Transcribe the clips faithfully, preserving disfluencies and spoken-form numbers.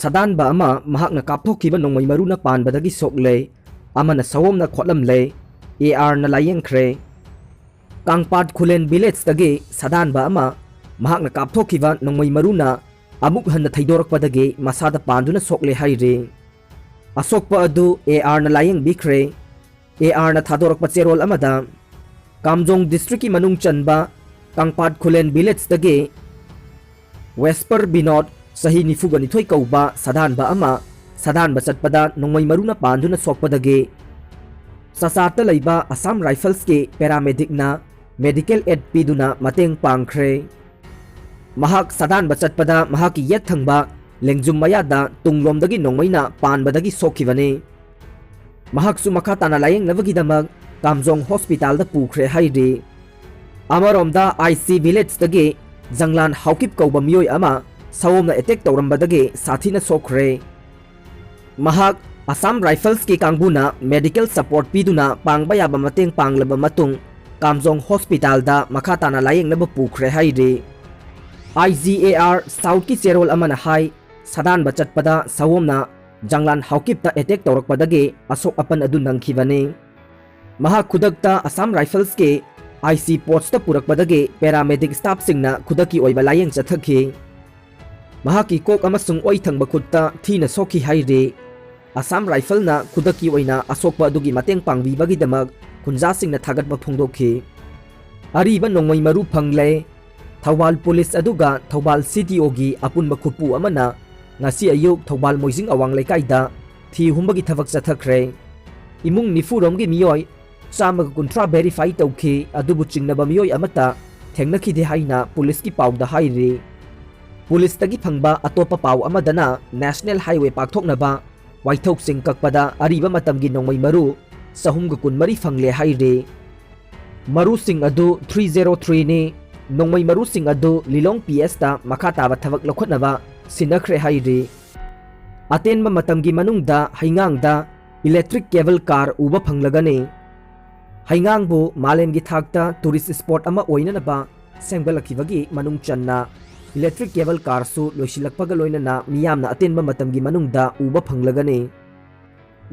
ꯁꯥꯗꯥꯟꯕ ꯑꯃ ꯃꯍꯥꯛꯅ ꯀꯥꯞꯊꯣꯛꯈꯤꯕ ꯅꯣꯡꯃꯩ ꯃꯔꯨꯅ ꯄꯥꯟꯕꯗꯒꯤ ꯁꯣꯛꯂꯦ꯫ ꯑꯃꯅ ꯁꯑꯣꯝꯅ ꯈꯣꯠꯂꯝꯂꯦ꯫ ꯑꯦ ꯑꯥꯔꯅ ꯂꯥꯌꯦꯡꯈ꯭ꯔꯦ꯫ ꯀꯥꯡꯄꯥꯠ ꯈꯨꯂꯦꯟ ꯚꯤꯂꯦꯖꯇꯒꯤ ꯁꯥꯗꯥꯟꯕ ꯑꯃ ꯃꯍꯥꯛꯅ ꯀꯥꯞꯊꯣꯛꯈꯤꯕ ꯅꯣꯡꯃꯩ ꯃꯔꯨꯅ ꯑꯃꯨꯛ ꯍꯟꯅ ꯊꯩꯗꯣꯔꯛꯄꯗꯒꯤ ꯃꯁꯥꯗ ꯄꯥꯟꯗꯨꯅ ꯁꯣꯛꯂꯦ ꯍꯥꯏꯔꯤ꯫ ꯑꯁꯣꯛꯄ ꯑꯗꯨ ꯑꯦ ꯑꯥꯔꯅ ꯂꯥꯌꯦꯡꯕꯤꯈ꯭ꯔꯦ꯫ ꯑꯦ ꯑꯥꯔꯅ ꯊꯥꯗꯣꯔꯛꯄ ꯆꯦꯔꯣꯜ ꯑꯃꯗ, ꯀꯥꯝꯖꯣꯡ ꯗꯤꯁꯇ꯭ꯔꯤꯛꯀꯤ ꯃꯅꯨꯡ ꯆꯟꯕ ꯀꯥꯡꯄꯥꯠ ꯈꯨꯂꯦꯟ ꯚꯤꯂꯦꯖꯇꯒꯤ ꯋꯦꯁꯄꯔ ꯕꯤꯅꯣꯗ, ꯆꯍꯤ ꯅꯤꯐꯨꯒ ꯅꯤꯊꯣꯏ ꯀꯧꯕ ꯁꯥꯗꯥꯟꯕ ꯑꯃ ꯁꯥꯗꯥꯟꯕ ꯆꯠꯄꯗ ꯅꯣꯡꯃꯩ ꯃꯔꯨꯅ ꯄꯥꯟꯗꯨꯅ ꯁꯣꯛꯄꯗꯒꯤ ꯆꯆꯥꯠꯇ ꯂꯩꯕ ꯑꯁꯥꯝ ꯔꯥꯏꯐꯜꯁꯀꯤ ꯄꯦꯔꯥꯃꯦꯗꯤꯛꯅ ꯃꯦꯗꯤꯀꯦꯜ ꯑꯦꯗ ꯄꯤꯗꯨꯅ ꯃꯇꯦꯡ ꯄꯥꯡꯈ꯭ꯔꯦ꯫ ꯃꯍꯥꯛ ꯁꯥꯗꯥꯟꯕ ꯆꯠꯄꯗ ꯃꯍꯥꯛꯀꯤ ꯌꯦꯠ ꯊꯪꯕ ꯂꯦꯡꯖꯨꯝ ꯃꯌꯥꯗ ꯇꯨꯡꯂꯣꯝꯗꯒꯤ ꯅꯣꯡꯃꯩꯅ ꯄꯥꯟꯕꯗꯒꯤ ꯁꯣꯛꯈꯤꯕꯅꯤ꯫ ꯃꯍꯥꯛꯁꯨ ꯃꯈꯥ ꯇꯥꯅ ꯂꯥꯌꯦꯡꯅꯕꯒꯤꯗꯃꯛ ꯀꯥꯝꯖꯣꯡ ꯍꯣꯁꯄꯤꯇꯥꯜꯗ ꯄꯨꯈ꯭ꯔꯦ ꯍꯥꯏꯔꯤ꯫ ꯑꯃꯔꯣꯝꯗ, ꯑꯥꯏ ꯁꯤ ꯚꯤꯂꯦꯖꯇꯒꯤ ꯖꯪꯂꯥꯟ ꯍꯥꯎꯀꯤꯞ ꯀꯧꯕ ꯃꯤꯑꯣꯏ ꯑꯃ ꯁꯑꯣꯝꯅ ꯑꯦꯇꯦꯛ ꯇꯧꯔꯝꯕꯗꯒꯤ ꯁꯥꯊꯤꯅ ꯁꯣꯛꯈ꯭ꯔꯦ꯫ ꯃꯍꯥꯛ ꯑꯁꯥꯝ ꯔꯥꯏꯐꯜꯁꯀꯤ ꯀꯥꯡꯕꯨꯅ ꯃꯦꯗꯤꯀꯦꯜ ꯁꯄꯣꯔꯠ ꯄꯤꯗꯨꯅ ꯄꯥꯡꯕ ꯌꯥꯕ ꯃꯇꯦꯡ ꯄꯥꯡꯂꯕ ꯃꯇꯨꯡ ꯀꯥꯝꯖꯣꯡ ꯍꯣꯁꯄꯤꯇꯥꯜꯗ ꯃꯈꯥ ꯇꯥꯅ ꯂꯥꯌꯦꯡꯅꯕ ꯄꯨꯈ꯭ꯔꯦ ꯍꯥꯏꯔꯤ꯫ ꯑꯥꯏ ꯖꯤ ꯑꯦ ꯑꯥꯔ ꯁꯥꯎꯠꯀꯤ ꯆꯦꯔꯣꯜ ꯑꯃꯅ ꯍꯥꯏ, ꯁꯥꯗꯥꯟꯕ ꯆꯠꯄꯗ ꯁꯑꯣꯝꯅ ꯖꯪꯂꯥꯟ ꯍꯥꯎꯀꯤꯞꯇ ꯑꯦꯇꯦꯛ ꯇꯧꯔꯛꯄꯗꯒꯤ ꯑꯁꯣꯛ ꯑꯄꯟ ꯑꯗꯨ ꯅꯪꯈꯤꯕꯅꯤ꯫ ꯃꯍꯥꯛ ꯈꯨꯗꯛꯇ ꯑꯁꯥꯝ ꯔꯥꯏꯐꯜꯁꯀꯤ ꯑꯥꯏ ꯁꯤ ꯄꯣꯁꯇ ꯄꯨꯔꯛꯄꯗꯒꯤ ꯄꯦꯔꯥꯃꯦꯗꯤꯛ ꯁ꯭ꯇꯥꯐꯁꯤꯡꯅ ꯈꯨꯗꯛꯀꯤ ꯑꯣꯏꯕ ꯂꯥꯌꯦꯡ ꯆꯠꯊꯈꯤ꯫ ꯃꯍꯥꯛꯀꯤ ꯀꯣꯛ ꯑꯃꯁꯨꯡ ꯑꯣꯏ ꯊꯪꯕ ꯈꯨꯠꯇ ꯊꯤꯅ ꯁꯣꯛꯈꯤ ꯍꯥꯏꯔꯤ꯫ ꯑꯁꯥꯝ ꯔꯥꯏꯐꯜꯅ ꯈꯨꯗꯛꯀꯤ ꯑꯣꯏꯅ ꯑꯁꯣꯛꯄ ꯑꯗꯨꯒꯤ ꯃꯇꯦꯡ ꯄꯥꯡꯕꯤꯕꯒꯤꯗꯃꯛ ꯈꯨꯟꯖꯥꯁꯤꯡꯅ ꯊꯥꯒꯠꯄ ꯐꯣꯡꯗꯣꯛꯈꯤ꯫ ꯑꯔꯤꯕ ꯅꯣꯡꯃꯩ ꯃꯔꯨ ꯐꯪꯂꯦ꯫ ꯊꯧꯕꯥꯜ ꯄꯨꯂꯤꯁ ꯑꯗꯨꯒ ꯊꯧꯕꯥꯜ ꯁꯤ ꯗꯤ ꯑꯣꯒꯤ ꯑꯄꯨꯟꯕ ꯈꯨꯠꯄꯨ ꯑꯃꯅ ꯉꯁꯤ ꯑꯌꯨꯛ ꯊꯧꯕꯥꯜ ꯃꯣꯏꯖꯤꯡ ꯑꯋꯥꯡ ꯂꯩꯀꯥꯏꯗ ꯊꯤ ꯍꯨꯝꯕꯒꯤ ꯊꯕꯛ ꯆꯠꯊꯈ꯭ꯔꯦ꯫ ꯏꯃꯨꯡ ꯅꯤꯐꯨ ꯔꯣꯝꯒꯤ ꯃꯤꯑꯣꯏ ꯆꯥꯝꯃꯒ ꯀꯨꯟꯊ꯭ꯔꯥ ꯚꯦꯔꯤꯐꯥꯏ ꯇꯧꯈꯤ, ꯑꯗꯨꯕꯨ ꯆꯤꯡꯅꯕ ꯃꯤꯑꯣꯏ ꯑꯃꯠꯇ ꯊꯦꯡꯅꯈꯤꯗꯦ ꯍꯥꯏꯅ ꯄꯨꯂꯤꯁꯀꯤ ꯄꯥꯎꯗ ꯍꯥꯏꯔꯤ꯫ ꯄꯨꯂꯤꯁꯇꯒꯤ ꯐꯪꯕ ꯑꯇꯣꯞꯄ ꯄꯥꯎ ꯑꯃꯗꯅ ꯅꯦꯁꯅꯦꯜ ꯍꯥꯏꯋꯦ ꯄꯥꯛꯊꯣꯛꯅꯕ ꯋꯥꯏꯊꯣꯛꯁꯤꯡ ꯀꯛꯄꯗ ꯑꯔꯤꯕ ꯃꯇꯝꯒꯤ ꯅꯣꯡꯃꯩ ꯃꯔꯨ ꯆꯍꯨꯝꯒ ꯀꯨꯟꯃꯔꯤ ꯐꯪꯂꯦ ꯍꯥꯏꯔꯤ꯫ ꯃꯔꯨꯁꯤꯡ ꯑꯗꯨ ꯊ꯭ꯔꯤ ꯖꯦꯔꯣ ꯊ꯭ꯔꯤꯅꯤ꯫ ꯅꯣꯡꯃꯩ ꯃꯔꯨꯁꯤꯡ ꯑꯗꯨ ꯂꯤꯂꯣꯡ ꯄꯤ ꯑꯦꯁꯇ ꯃꯈꯥ ꯇꯥꯕ ꯊꯕꯛ ꯂꯧꯈꯠꯅꯕ ꯁꯤꯟꯅꯈ꯭ꯔꯦ ꯍꯥꯏꯔꯤ꯫ ꯑꯇꯦꯟꯕ ꯃꯇꯝꯒꯤ ꯃꯅꯨꯡꯗ ꯍꯩꯉꯥꯡꯗ ꯏꯂꯦꯛꯇ꯭ꯔꯤꯛ ꯀꯦꯕꯜ ꯀꯥꯔ ꯎꯕ ꯐꯪꯂꯒꯅꯤ꯫ ꯍꯩꯉꯥꯡꯕꯨ ꯃꯥꯂꯦꯝꯒꯤ ꯊꯥꯛꯇ ꯇꯨꯔꯤꯁ ꯁ꯭ꯄꯣꯠ ꯑꯃ ꯑꯣꯏꯅꯅꯕ ꯁꯦꯝꯒꯠꯂꯛꯈꯤꯕꯒꯤ ꯃꯅꯨꯡ ꯆꯟꯅ Electric cable carꯁꯨ ꯂꯣꯏꯁꯤꯜꯂꯛꯄꯒ ꯂꯣꯏꯅꯅ ꯃꯤꯌꯥꯝꯅ ꯑꯇꯦꯟꯕ ꯃꯇꯝꯒꯤ ꯃꯅꯨꯡꯗ ꯎꯕ ꯐꯪꯂꯒꯅꯤ꯫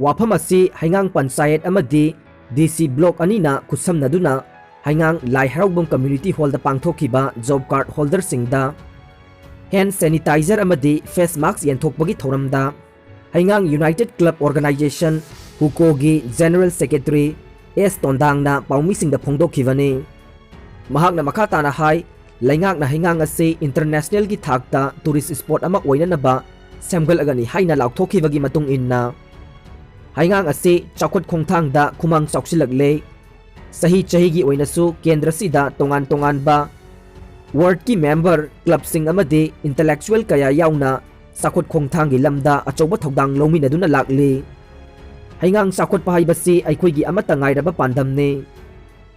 ꯋꯥꯐꯝ ꯑꯁꯤ ꯍꯩꯉꯥꯡ ꯄꯟꯆꯥꯌꯠ ꯑꯃꯗꯤ D C block ꯑꯅꯤꯅ ꯈꯨꯠꯁꯝꯅꯗꯨꯅ ꯍꯩꯉꯥꯡ ꯂꯥꯏ ꯍꯔꯥꯎꯕꯝ community hallꯗ ꯄꯥꯡꯊꯣꯛꯈꯤꯕ job card holderꯁꯤꯡꯗ hand sanitizer ꯑꯃꯗꯤ face mask ꯌꯦꯟꯊꯣꯛꯄꯒꯤ ꯊꯧꯔꯝꯗ ꯍꯩꯉꯥꯡ United Club Organization, ꯍꯨꯀꯣꯒꯤ General Secretary S ꯇꯣꯟꯗꯥꯡꯅ ꯄꯥꯎꯃꯤꯁꯤꯡꯗ ꯐꯣꯡꯗꯣꯛꯈꯤꯕꯅꯤ꯫ ꯃꯍꯥꯛꯅ ꯃꯈꯥ ꯇꯥꯅ ꯍꯥꯏ, ꯂꯩꯉꯥꯛꯅ ꯍꯩꯉꯥꯡ ꯑꯁꯤ internationalꯒꯤ ꯊꯥꯛꯇ tourist spot ꯑꯃ ꯑꯣꯏꯅꯅꯕ ꯁꯦꯝꯒꯠꯂꯒꯅꯤ ꯍꯥꯏꯅ ꯂꯥꯎꯊꯣꯛꯈꯤꯕꯒꯤ ꯃꯇꯨꯡ ꯏꯟꯅ, ꯍꯩꯉꯥꯡ ꯑꯁꯤ ꯆꯥꯎꯈꯠ ꯈꯣꯡꯊꯥꯡꯗ ꯈꯨꯃꯥꯡ ꯆꯥꯎꯁꯤꯜꯂꯛꯂꯦ꯫ ꯆꯍꯤ ꯆꯍꯤꯒꯤ ꯑꯣꯏꯅꯁꯨ ꯀꯦꯟꯗ꯭ꯔꯁꯤꯗ ꯇꯣꯉꯥꯟ ꯇꯣꯉꯥꯟꯕ wardꯀꯤ member, clubꯁꯤꯡ ꯑꯃꯗꯤ intellectual ꯀꯌꯥ ꯌꯥꯎꯅ ꯆꯥꯎꯈꯠ ꯈꯣꯡꯊꯥꯡꯒꯤ ꯂꯝꯗ ꯑꯆꯧꯕ ꯊꯧꯗꯥꯡ ꯂꯧꯃꯤꯟꯅꯗꯨꯅ ꯂꯥꯛꯂꯤ꯫ ꯍꯩꯉꯥꯡ ꯆꯥꯎꯈꯠꯄ ꯍꯥꯏꯕꯁꯤ ꯑꯩꯈꯣꯏꯒꯤ ꯑꯃꯠꯇ ꯉꯥꯏꯔꯕ ꯄꯥꯟꯗꯝꯅꯤ꯫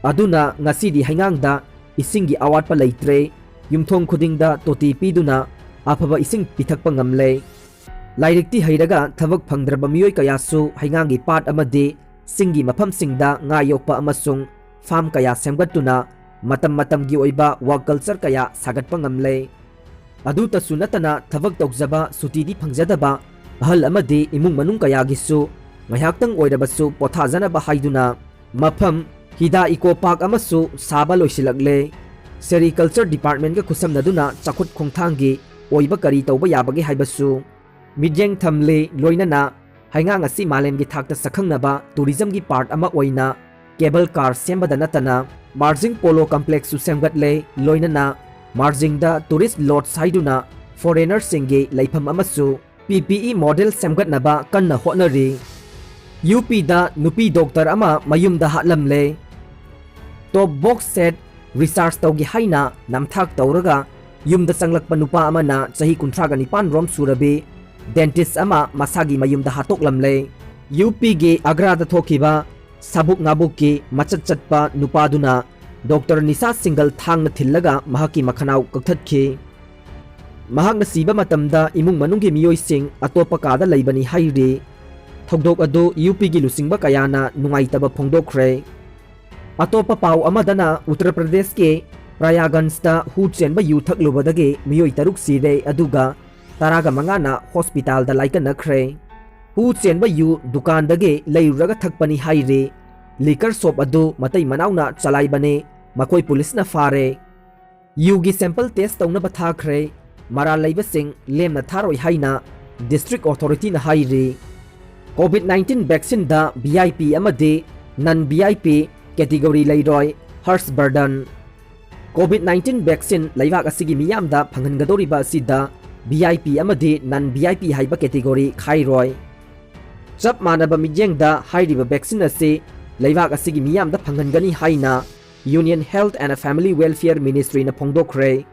ꯑꯗꯨꯅ ꯉꯁꯤꯗꯤ ꯍꯩꯉꯥꯡꯗ ꯏꯁꯤꯡꯒꯤ ꯑꯋꯥꯠꯄ ꯂꯩꯇ꯭ꯔꯦ꯫ ꯌꯨꯝꯊꯣꯡ ꯈꯨꯗꯤꯡꯗ ꯇꯣꯇꯤ ꯄꯤꯗꯨꯅ ꯑꯐꯕ ꯏꯁꯤꯡ ꯄꯤꯊꯛꯄ ꯉꯝꯂꯦ꯫ ꯂꯥꯏꯔꯤꯛꯇꯤ ꯍꯩꯔꯒ ꯊꯕꯛ ꯐꯪꯗ꯭ꯔꯕ ꯃꯤꯑꯣꯏ ꯀꯌꯥꯁꯨ ꯍꯩꯉꯥꯡꯒꯤ ꯄꯥꯠ ꯑꯃꯗꯤ ꯆꯤꯡꯒꯤ ꯃꯐꯝꯁꯤꯡꯗ ꯉꯥ ꯌꯣꯛꯄ ꯑꯃꯁꯨꯡ farm ꯀꯌꯥ ꯁꯦꯝꯒꯠꯇꯨꯅ ꯃꯇꯝ ꯃꯇꯝꯒꯤ ꯑꯣꯏꯕ work culture ꯀꯌꯥ ꯁꯥꯒꯠꯄ ꯉꯝꯂꯦ꯫ ꯑꯗꯨꯇꯁꯨ ꯅꯠꯇꯅ ꯊꯕꯛ ꯇꯧꯖꯕ ꯁꯨꯇꯤꯗꯤ ꯐꯪꯖꯗꯕ ꯑꯍꯜ ꯑꯃꯗꯤ ꯏꯃꯨꯡ ꯃꯅꯨꯡ ꯀꯌꯥꯒꯤꯁꯨ ꯉꯥꯏꯍꯥꯛꯇꯪ ꯑꯣꯏꯔꯕꯁꯨ ꯄꯣꯊꯥꯖꯅꯕ ꯍꯥꯏꯗꯨꯅ ꯃꯐꯝ ꯍꯤꯗꯥ eco park ꯑꯃꯁꯨ ꯁꯥꯕ ꯂꯣꯏꯁꯤꯜꯂꯛꯂꯦ꯫ Sericulture departmentꯒ ꯈꯨꯠꯁꯝꯅꯗꯨꯅ ꯆꯥꯎꯈꯠ ꯈꯣꯡꯊꯥꯡꯒꯤ ꯑꯣꯏꯕ ꯀꯔꯤ ꯇꯧꯕ ꯌꯥꯕꯒꯦ ꯍꯥꯏꯕꯁꯨ ꯃꯤꯠꯌꯦꯡ ꯊꯝꯂꯤ꯫ ꯂꯣꯏꯅꯅ ꯍꯩꯉꯥꯡ ꯑꯁꯤ ꯃꯥꯂꯦꯝꯒꯤ ꯊꯥꯛꯇ ꯁꯛꯈꯪꯅꯕ tourismꯒꯤ part ꯑꯃ ꯑꯣꯏꯅ cable car ꯁꯦꯝꯕꯗ ꯅꯠꯇꯅ ꯃꯥꯔꯖꯤꯡ polo complexꯁꯨ ꯁꯦꯝꯒꯠꯂꯦ꯫ ꯂꯣꯏꯅꯅ ꯃꯥꯔꯖꯤꯡꯗ tourist lodge ꯍꯥꯏꯗꯨꯅ foreignerꯁꯤꯡꯒꯤ ꯂꯩꯐꯝ ꯑꯃꯁꯨ P P E model ꯁꯦꯝꯒꯠꯅꯕ ꯀꯟꯅ ꯍꯣꯠꯅꯔꯤ꯫ UPꯗ ꯅꯨꯄꯤ doctor ꯑꯃ ꯃꯌꯨꯝꯗ ꯍꯥꯠꯂꯝꯂꯦ꯫ Top box set recharge ꯇꯧꯒꯦ ꯍꯥꯏꯅ ꯅꯝꯊꯥꯛ ꯇꯧꯔꯒ ꯌꯨꯝꯗ ꯆꯪꯂꯛꯄ ꯅꯨꯄꯥ ꯑꯃꯅ ꯆꯍꯤ ꯀꯨꯟꯊ꯭ꯔꯥꯒ ꯅꯤꯄꯥꯟ ꯔꯣꯝ ꯁꯨꯔꯕꯤ dentist ꯑꯃ ꯃꯁꯥꯒꯤ ꯃꯌꯨꯝꯗ ꯍꯥꯠꯇꯣꯛꯂꯝꯂꯦ꯫ UPꯒꯤ ꯑꯒ꯭ꯔꯥꯗ ꯊꯣꯛꯈꯤꯕ ꯁꯥꯕꯨꯛ ꯉꯥꯕꯨꯛꯀꯤ ꯃꯆꯠ ꯆꯠꯄ ꯅꯨꯄꯥꯗꯨꯅ doctor ꯅꯤꯁꯥ ꯁꯤꯡꯒꯜ ꯊꯥꯡꯅ ꯊꯤꯜꯂꯒ ꯃꯍꯥꯛꯀꯤ ꯃꯈꯅꯥꯎ ꯀꯛꯊꯠꯈꯤ꯫ ꯃꯍꯥꯛꯅ ꯁꯤꯕ ꯃꯇꯝꯗ ꯏꯃꯨꯡ ꯃꯅꯨꯡꯒꯤ ꯃꯤꯑꯣꯏꯁꯤꯡ ꯑꯇꯣꯞꯄ ꯀꯥꯗ ꯂꯩꯕꯅꯤ ꯍꯥꯏꯔꯤ꯫ ꯊꯧꯗꯣꯛ ꯑꯗꯨ UPꯒꯤ ꯂꯨꯆꯤꯡꯕ ꯀꯌꯥꯅ ꯅꯨꯡꯉꯥꯏꯇꯕ ꯐꯣꯡꯗꯣꯛꯈ꯭ꯔꯦ꯫ ꯑꯇꯣꯞꯄ ꯄꯥꯎ ꯑꯃꯗꯅ ꯎꯠꯇꯔ ꯄ꯭ꯔꯗꯦꯁꯀꯤ ꯄ꯭ꯔꯌꯥꯒꯟꯖꯇ ꯍꯨ ꯆꯦꯟꯕ ꯌꯨ ꯊꯛꯂꯨꯕꯗꯒꯤ ꯃꯤꯑꯣꯏ ꯇꯔꯨꯛ ꯁꯤꯔꯦ, ꯑꯗꯨꯒ ꯇꯔꯥꯒ ꯃꯉꯥꯅ ꯍꯣꯁꯄꯤꯇꯥꯜꯗ ꯂꯥꯏꯀꯠꯅꯈ꯭ꯔꯦ꯫ ꯍꯨ ꯆꯦꯟꯕ ꯌꯨ ꯗꯨꯀꯥꯟꯗꯒꯤ ꯂꯩꯔꯨꯔꯒ ꯊꯛꯄꯅꯤ ꯍꯥꯏꯔꯤ꯫ ꯂꯤꯀꯔ ꯁꯣꯞ ꯑꯗꯨ ꯃꯇꯩ ꯃꯅꯥꯎꯅ ꯆꯂꯥꯏꯕꯅꯤ꯫ ꯃꯈꯣꯏ ꯄꯨꯂꯤꯁꯅ ꯐꯥꯔꯦ꯫ ꯌꯨꯒꯤ ꯁꯦꯝꯄꯜ ꯇꯦꯁ ꯇꯧꯅꯕ ꯊꯥꯈ꯭ꯔꯦ꯫ ꯃꯔꯥꯜ ꯂꯩꯕꯁꯤꯡ ꯂꯦꯝꯅ ꯊꯥꯔꯣꯏ ꯍꯥꯏꯅ ꯗꯤꯁꯇ꯭ꯔꯤꯛ ꯑꯣꯊꯣꯔꯤꯇꯤꯅ ꯍꯥꯏꯔꯤ꯫ ꯀꯣꯚꯤꯗ ꯅꯥꯏꯟꯇꯤꯟ ꯚꯦꯛꯁꯤꯟꯗ ꯚꯤ ꯑꯥꯏ ꯄꯤ ꯑꯃꯗꯤ non V I P category ꯂꯩꯔꯣꯏ꯫ Harsh Bardhan. Covid nineteen vaccine ꯂꯩꯕꯥꯛ ꯑꯁꯤꯒꯤ ꯃꯤꯌꯥꯝꯗ ꯐꯪꯍꯟꯒꯗꯧꯔꯤꯕ ꯑꯁꯤꯗ ꯚꯤ ꯑꯥꯏ ꯄꯤ ꯑꯃꯗꯤ ꯅꯟ ꯚꯤ ꯑꯥꯏ ꯄꯤ ꯍꯥꯏꯕ ꯀꯦꯇꯤꯒꯣꯔꯤ ꯈꯥꯏꯔꯣꯏ꯫ ꯆꯞ ꯃꯥꯟꯅꯕ ꯃꯤꯠꯌꯦꯡꯗ ꯍꯥꯏꯔꯤꯕ ꯚꯦꯛꯁꯤꯟ ꯑꯁꯤ ꯂꯩꯕꯥꯛ ꯑꯁꯤꯒꯤ ꯃꯤꯌꯥꯝꯗ ꯐꯪꯍꯟꯒꯅꯤ ꯍꯥꯏꯅ Union Health and Family Welfare Ministryꯅ ꯐꯣꯡꯗꯣꯛꯈ꯭ꯔꯦ꯫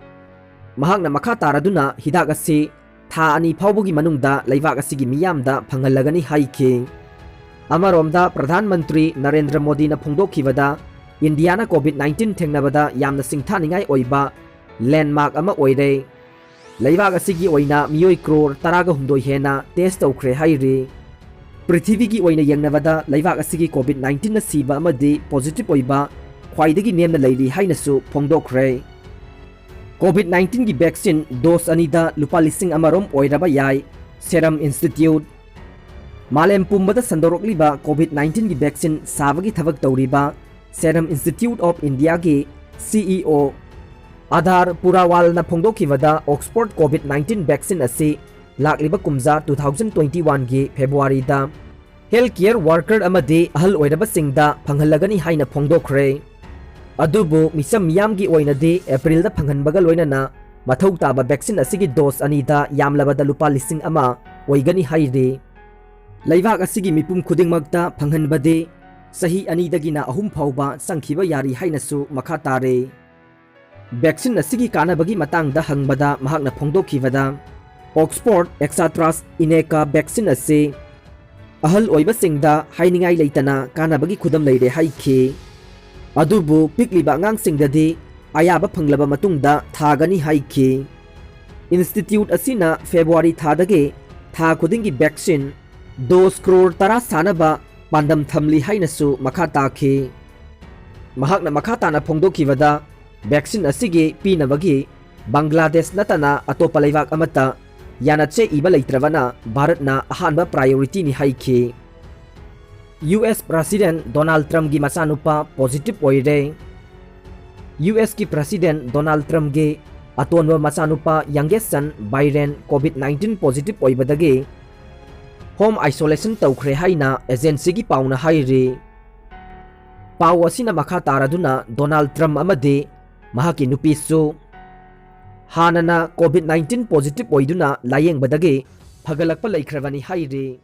ꯃꯍꯥꯛꯅ ꯃꯈꯥ ꯇꯥꯔꯗꯨꯅ ꯍꯤꯗꯥꯛ ꯑꯁꯤ ꯊꯥ ꯑꯅꯤ ꯐꯥꯎꯕꯒꯤ ꯃꯅꯨꯡꯗ ꯂꯩꯕꯥꯛ ꯑꯁꯤꯒꯤ ꯃꯤꯌꯥꯝꯗ ꯐꯪꯍꯜꯂꯒꯅꯤ ꯍꯥꯏꯈꯤ꯫ ꯑꯃꯔꯣꯝꯗ ꯄ꯭ꯔꯙꯥꯟ ꯃꯟꯇ꯭ꯔꯤ ꯅꯔꯦꯟꯗ꯭ꯔ ꯃꯣꯗꯤꯅ ꯐꯣꯡꯗꯣꯛꯈꯤꯕꯗ, ꯏꯟꯗꯤꯌꯥꯅ ꯀꯣꯚꯤꯗ ꯅꯥꯏꯟꯇꯤꯟ ꯊꯦꯡꯅꯕꯗ ꯌꯥꯝꯅ ꯁꯤꯡꯊꯥꯅꯤꯡꯉꯥꯏ ꯑꯣꯏꯕ ꯂꯦꯟꯗꯃꯥꯔꯛ ꯑꯃ ꯑꯣꯏꯔꯦ꯫ ꯂꯩꯕꯥꯛ ꯑꯁꯤꯒꯤ ꯑꯣꯏꯅ ꯃꯤꯑꯣꯏ ꯀ꯭ꯔꯣꯔ ꯇꯔꯥꯒ ꯍꯨꯝꯗꯣꯏ ꯍꯦꯟꯅ ꯇꯦꯁ ꯇꯧꯈ꯭ꯔꯦ ꯍꯥꯏꯔꯤ꯫ ꯄ꯭ꯔꯤꯊꯤꯕꯤꯒꯤ ꯑꯣꯏꯅ ꯌꯦꯡꯅꯕꯗ ꯂꯩꯕꯥꯛ ꯑꯁꯤꯒꯤ ꯀꯣꯚꯤꯗ ꯅꯥꯏꯟꯇꯤꯟꯅ ꯁꯤꯕ ꯑꯃꯗꯤ ꯄꯣꯖꯤꯇꯤꯚ ꯑꯣꯏꯕ ꯈ꯭ꯋꯥꯏꯗꯒꯤ ꯅꯦꯝꯅ ꯂꯩꯔꯤ ꯍꯥꯏꯅꯁꯨ ꯐꯣꯡꯗꯣꯛꯈ꯭ꯔꯦ꯫ ꯀꯣꯚꯤꯗ ꯅꯥꯏꯟꯇꯤꯟꯒꯤ ꯚꯦꯛꯁꯤꯟ ꯗꯣꯁ ꯑꯅꯤꯗ ꯂꯨꯄꯥ ꯂꯤꯁꯤꯡ ꯑꯃꯔꯣꯝ ꯑꯣꯏꯔꯕ ꯌꯥꯏ꯫ ꯁꯦꯔꯝ ꯏꯟꯁꯇꯤꯇ꯭ꯌꯨꯠ꯫ ꯃꯥꯂꯦꯝ ꯄꯨꯝꯕꯗ ꯁꯟꯗꯣꯔꯛꯂꯤꯕ ꯀꯣꯚꯤꯗ ꯅꯥꯏꯟꯇꯤꯟꯒꯤ ꯚꯦꯛꯁꯤꯟ ꯁꯥꯕꯒꯤ ꯊꯕꯛ ꯇꯧꯔꯤꯕ Serum Institute of Indiaꯒꯤ CEO ꯑꯙꯥꯔ ꯄꯨꯔꯥꯋꯥꯜꯅ ꯐꯣꯡꯗꯣꯛꯈꯤꯕꯗ, ꯑꯣꯛꯁꯐꯣꯔꯗ ꯀꯣꯚꯤꯗ ꯅꯥꯏꯟꯇꯤꯟ ꯚꯦꯛꯁꯤꯟ ꯑꯁꯤ ꯂꯥꯛꯂꯤꯕ ꯀꯨꯝꯖꯥ two thousand twenty oneꯒꯤ ꯐꯦꯕ꯭ꯔꯨꯋꯥꯔꯤꯗ ꯍꯦꯜꯊ ꯀꯦꯌꯔ ꯋꯥꯔꯀꯔ ꯑꯃꯗꯤ ꯑꯍꯜ ꯑꯣꯏꯔꯕꯁꯤꯡꯗ ꯐꯪꯍꯜꯂꯒꯅꯤ ꯍꯥꯏꯅ ꯐꯣꯡꯗꯣꯛꯈ꯭ꯔꯦ꯫ ꯑꯗꯨꯕꯨ ꯃꯤꯆꯝ ꯃꯤꯌꯥꯝꯒꯤ ꯑꯣꯏꯅꯗꯤ ꯑꯦꯄ꯭ꯔꯤꯜꯗ ꯐꯪꯍꯟꯕꯒ ꯂꯣꯏꯅꯅ ꯃꯊꯧ ꯇꯥꯕ ꯚꯦꯛꯁꯤꯟ ꯑꯁꯤꯒꯤ ꯗꯣꯁ ꯑꯅꯤꯗ ꯌꯥꯝꯂꯕꯗ ꯂꯨꯄꯥ ꯂꯤꯁꯤꯡ ꯑꯃ ꯑꯣꯏꯒꯅꯤ ꯍꯥꯏꯔꯤ꯫ ꯂꯩꯕꯥꯛ ꯑꯁꯤꯒꯤ ꯃꯤꯄꯨꯝ ꯈꯨꯗꯤꯡꯃꯛꯇ ꯐꯪꯍꯟꯕꯗꯤ ꯆꯍꯤ ꯑꯅꯤꯗꯒꯤꯅ ꯑꯍꯨꯝ ꯐꯥꯎꯕ ꯆꯪꯈꯤꯕ ꯌꯥꯔꯤ ꯍꯥꯏꯅꯁꯨ ꯃꯈꯥ ꯇꯥꯔꯦ꯫ ꯚꯦꯛꯁꯤꯟ ꯑꯁꯤꯒꯤ ꯀꯥꯟꯅꯕꯒꯤ ꯃꯇꯥꯡꯗ ꯍꯪꯕꯗ ꯃꯍꯥꯛꯅ ꯐꯣꯡꯗꯣꯛꯈꯤꯕꯗ, ꯑꯣꯛꯁꯐꯣꯔꯗ ꯑꯦꯛꯁꯥꯇ꯭ꯔꯥꯁ ꯏꯅꯦꯀꯥ ꯚꯦꯛꯁꯤꯟ ꯑꯁꯤ ꯑꯍꯜ ꯑꯣꯏꯕꯁꯤꯡꯗ ꯍꯥꯏꯅꯤꯡꯉꯥꯏ ꯂꯩꯇꯅ ꯀꯥꯟꯅꯕꯒꯤ ꯈꯨꯗꯝ ꯂꯩꯔꯦ ꯍꯥꯏꯈꯤ꯫ ꯑꯗꯨꯕꯨ ꯄꯤꯛꯂꯤꯕ ꯑꯉꯥꯡꯁꯤꯡꯗꯗꯤ ꯑꯌꯥꯕ ꯐꯪꯂꯕ ꯃꯇꯨꯡꯗ ꯊꯥꯒꯅꯤ ꯍꯥꯏꯈꯤ꯫ ꯏꯟꯁꯇꯤꯇ꯭ꯌꯨꯠ ꯑꯁꯤꯅ ꯐꯦꯕ꯭ꯔꯨꯋꯥꯔꯤ ꯊꯥꯗꯒꯤ ꯊꯥ ꯈꯨꯗꯤꯡꯒꯤ ꯚꯦꯛꯁꯤꯟ ꯗꯣꯁ ꯀ꯭ꯔꯣꯔ ꯇꯔꯥ ꯁꯥꯅꯕ ꯄꯥꯟꯗꯝ ꯊꯝꯂꯤ ꯍꯥꯏꯅꯁꯨ ꯃꯈꯥ ꯇꯥꯈꯤ꯫ ꯃꯍꯥꯛꯅ ꯃꯈꯥ ꯇꯥꯅ ꯐꯣꯡꯗꯣꯛꯈꯤꯕꯗ, Vaccine ꯑꯁꯤꯒꯤ ꯄꯤꯅꯕꯒꯤ ꯕꯪꯒ꯭ꯂꯥꯗꯦꯁ ꯅꯠꯇꯅ ꯑꯇꯣꯞꯄ ꯂꯩꯕꯥꯛ ꯑꯃꯠꯇ ꯌꯥꯅꯆꯦ ꯏꯕ ꯂꯩꯇ꯭ꯔꯕꯅ ꯚꯥꯔꯠꯅ ꯑꯍꯥꯟꯕ priority ꯅꯤ ꯍꯥꯏꯈꯤ꯫ U S President Donald Trump ꯒꯤ ꯃꯆꯥꯅꯨꯄꯥ positive ꯑꯣꯏꯔꯦ꯫ ꯌꯨ ꯑꯦꯁ ꯀꯤ President Donald Trump ꯒꯤ ꯑꯇꯣꯟꯕ ꯃꯆꯥꯅꯨꯄꯥ youngest son ꯕꯥꯏꯔꯦꯟ COVID nineteen positive ꯑꯣꯏꯕꯗꯒꯤ home isolation ꯇꯧꯈ꯭ꯔꯦ ꯍꯥꯏꯅ agency ꯒꯤ ꯄꯥꯎꯅ ꯍꯥꯏꯔꯤ꯫ ꯄꯥꯎ ꯑꯁꯤꯅ ꯃꯈꯥ ꯇꯥꯔꯗꯨꯅ Donald Trump ꯑꯃꯗꯤ ꯃꯍꯥꯛꯀꯤ ꯅꯨꯄꯤꯁꯨ ꯍꯥꯟꯅꯅ COVID nineteen positive ꯑꯣꯏꯗꯨꯅ ꯂꯥꯌꯦꯡꯕꯗꯒꯤ ꯐꯒꯠꯂꯛꯄ ꯂꯩꯈ꯭ꯔꯕꯅꯤ ꯍꯥꯏꯔꯤ꯫